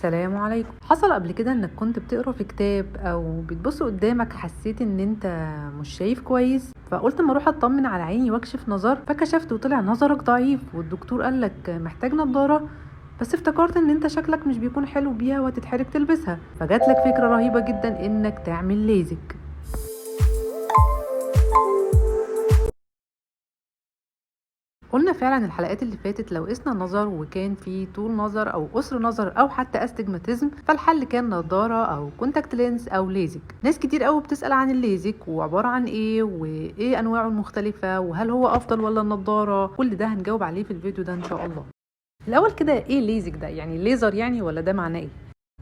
السلام عليكم. حصل قبل كده انك كنت بتقرا في كتاب او بتبص قدامك، حسيت ان انت مش شايف كويس، فقلت اما اروح اطمن على عيني واكشف نظر، فكشفت وطلع نظرك ضعيف والدكتور قالك محتاج نظارة، بس افتكرت ان انت شكلك مش بيكون حلو بيها وهتتحرج تلبسها، فجاتلك فكرة رهيبة جدا انك تعمل ليزك. قلنا فعلا الحلقات اللي فاتت لو قسنا نظر وكان في طول نظر او قصر نظر او حتى astigmatism، فالحل كان نظارة او contact lens او ليزك. ناس كتير قوي بتسأل عن الليزك وعبارة عن ايه وايه انواعه المختلفة وهل هو افضل ولا النظارة. كل ده هنجاوب عليه في الفيديو ده ان شاء الله. الاول كده ايه ليزك ده؟ يعني ليزر يعني ولا ده معناه ايه؟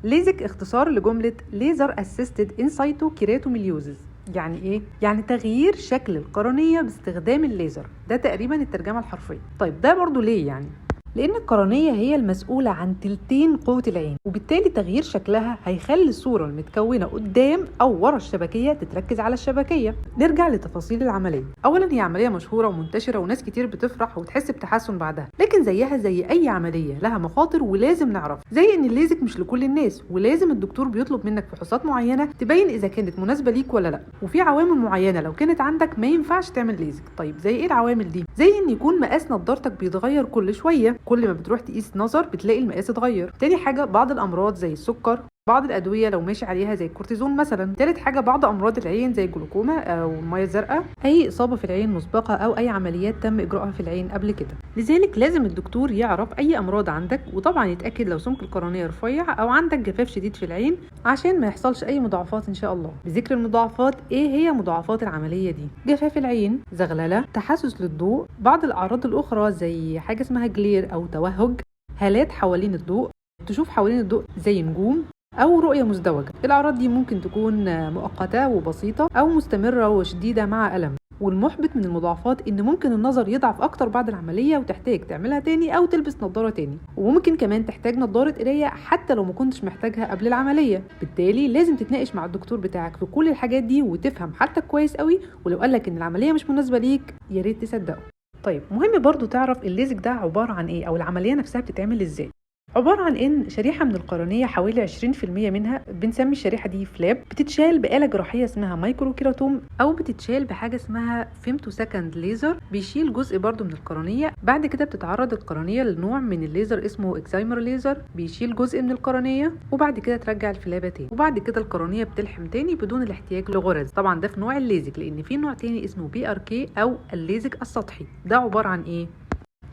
ليزك اختصار لجملة laser assisted in situ keratomileusis. يعني ايه؟ يعني تغيير شكل القرنية باستخدام الليزر. ده تقريبا الترجمة الحرفية. طيب ده برضو ليه يعني؟ لأن القرنية هي المسؤولة عن تلتين قوة العين، وبالتالي تغيير شكلها هيخلي الصورة المتكونة قدام أو ورا الشبكية تتركز على الشبكية. نرجع لتفاصيل العملية. أولا هي عملية مشهورة ومنتشرة وناس كتير بتفرح وتحس بتحسن بعدها، لكن زيها زي أي عملية لها مخاطر ولازم نعرف، زي إن الليزك مش لكل الناس، ولازم الدكتور بيطلب منك فحوصات معينة تبين إذا كانت مناسبة ليك ولا لا، وفي عوامل معينة لو كانت عندك ما ينفعش تعمل ليزك. طيب زي إيه العوامل دي؟ زي إن يكون مقاس نظارتك بيتغير كل شوية، كل ما بتروح تقيس نظر بتلاقي المقاس اتغير. تاني حاجة بعض الأمراض زي السكر، بعض الأدوية لو ماشي عليها زي الكورتيزون مثلا. تالت حاجة بعض أمراض العين زي الجلوكوما أو المية الزرقاء، أي إصابة في العين مسبقة أو أي عمليات تم إجراءها في العين قبل كده. لذلك لازم الدكتور يعرف أي أمراض عندك، وطبعا يتأكد لو سمك القرنية رفيع أو عندك جفاف شديد في العين عشان ما يحصلش أي مضاعفات إن شاء الله. بذكر المضاعفات، إيه هي مضاعفات العملية دي؟ جفاف العين، زغللة، تحسس للضوء، بعض الأعراض الأخرى زي حاجة اسمها glare أو توهج، هالات حوالين الضوء، تشوف حوالين الضوء زي نجوم، أو رؤية مزدوجة. الأعراض دي ممكن تكون مؤقتة وبسيطة أو مستمرة وشديدة مع ألم. والمحبط من المضاعفات إن ممكن النظر يضعف أكتر بعد العملية وتحتاج تعملها تاني أو تلبس نظارة تاني، وممكن كمان تحتاج نظارة قراية حتى لو ما كنتش محتاجها قبل العملية. بالتالي لازم تتناقش مع الدكتور بتاعك في كل الحاجات دي وتفهم حالتك كويس قوي، ولو قالك إن العملية مش مناسبة ليك يا ريت تصدقه. طيب مهم برضو تعرف الليزك ده عبارة عن إيه أو العملية نفسها بتتعمل إزاي. عبارة عن إن شريحة من القرنية حوالي 20% منها، بنسمي الشريحة دي flap، بتتشال بآلة جراحية اسمها microkeratome أو بتتشال بحاجة اسمها femtosecond laser، بيشيل جزء برضو من القرنية. بعد كده بتتعرض القرنية لنوع من الليزر اسمه excimer laser، بيشيل جزء من القرنية، وبعد كده ترجع الفلابة تاني، وبعد كده القرنية بتلحم تاني بدون الاحتياج لغرز. طبعا ده في نوع الليزك، لأن في نوع تاني اسمه PRK أو الليزك السطحي. ده عبارة عن إيه؟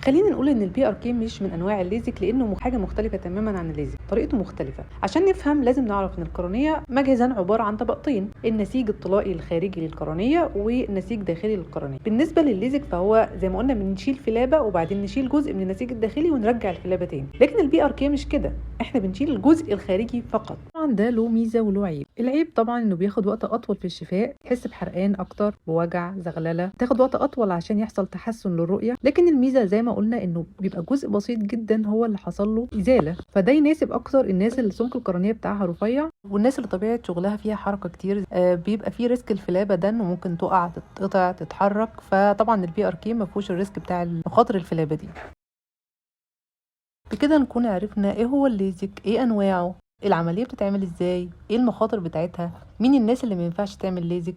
خلينا نقول ان ال PRK مش من انواع الليزك لانه حاجة مختلفة تماما عن الليزك، طريقته مختلفة. عشان نفهم لازم نعرف ان القرنيه مجهزا عبارة عن طبقتين، النسيج الطلائي الخارجي للقرنيه ونسيج داخلي للقرنيه. بالنسبة للليزك فهو زي ما قلنا بنشيل فلابه وبعدين نشيل جزء من النسيج الداخلي ونرجع الفلابه تاني، لكن ال PRK مش كده، احنا بنشيل الجزء الخارجي فقط. طبعا ده له ميزة وله عيب. العيب طبعا انه بياخد وقت اطول في الشفاء، تحس بحرقان اكتر، بوجع، زغلله، تاخد وقت اطول عشان يحصل تحسن للرؤية. لكن الميزة زي ما قلنا انه بيبقى جزء بسيط جدا هو اللي حصل له ازالة، فده يناسب اكتر الناس اللي سمك القرنيه بتاعها رفيع والناس اللي طبيعة شغلها فيها حركة كتير. بيبقى فيه risk الفلابه ده انه ممكن تقع، تتقطع، تتحرك، فطبعا ال PRK ما فيهوش ال risk بتاع مخاطر الفلابه دي. بكده نكون عرفنا ايه هو الليزك، ايه انواعه، العملية بتتعمل ازاي، ايه المخاطر بتاعتها، مين الناس اللي ما ينفعش تعمل ليزك.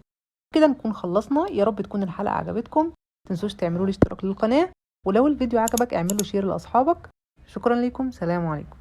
كده نكون خلصنا. يا رب تكون الحلقة عجبتكم، متنسوش تعملوا لي اشتراك للقناة، ولو الفيديو عجبك اعملوا share لاصحابك. شكرا لكم، سلام عليكم.